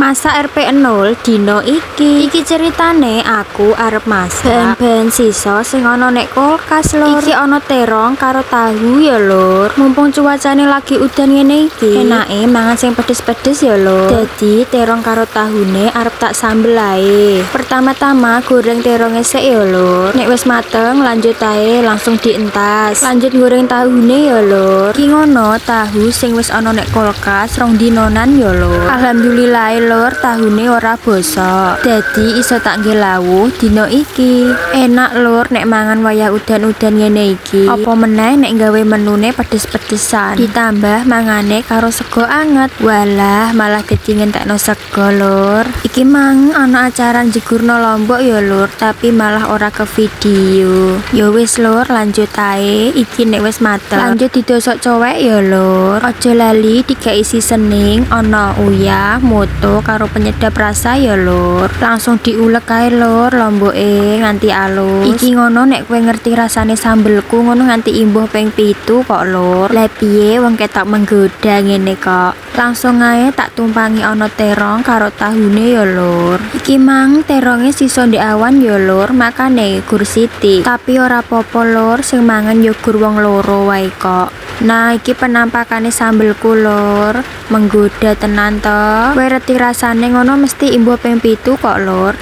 Masak RP0 dino iki. Iki ceritane aku arep masak bahan-bahan sisa sing ana nek kulkas, Lur. Iki ana terong karo tahu ya, Lur. Mumpung cuacane lagi udan ngene iki, enake mangan sing pedes-pedes ya, Lur. Dadi terong karo tahune arep tak sambel ae. Pertama-tama goreng teronge sik ya, Lur. Nek wis mateng, lanjut ae langsung dientas. Lanjut goreng tahune ya, Lur. Iki ngono tahu sing wis ana nek kulkas 2 dinonan ya, Lur. Alhamdulillah, Lur, tahune ora bosok. Dadi iso tak nggo lawuh dino iki. Enak, Lur, nek mangan wayah udan-udan ngene iki. Apa meneh nek gawe menune pedes-pedesan. Ditambah mangane karo sego anget. Walah, malah dadi ngentekno sego, Lur. Iki mang ana acara jegurno lombok ya, Lur, tapi malah ora ke video. Ya wis, Lur, lanjut ae. Iki nek wis mateng, lanjut didosok cowek ya, Lur. Aja lali dikei seasoning, ana uyah, moto karo penyedap rasa ya, Lur. Langsung diulek ae, Lur, lomboke nganti alus. Iki ngono nek kowe ngerti rasane sambelku ngono nganti imbuh ping 7 kok, Lur. Lah piye, wong ketok menggoda ngene kok. Langsung ae tak tumpangi ana terong karo tahune ya, Lur. Iki mang teronge sisa ndek awan ya, Lur, makane gur sithik. Tapi ora apa-apa, Lur, sing mangan ya gur wong loro wae kok. Nah, iki penampakane sambelku, Lur. Menggoda tenan to. Kowe reti rasane ngono mesti imbuh ping 7 kok, Lur.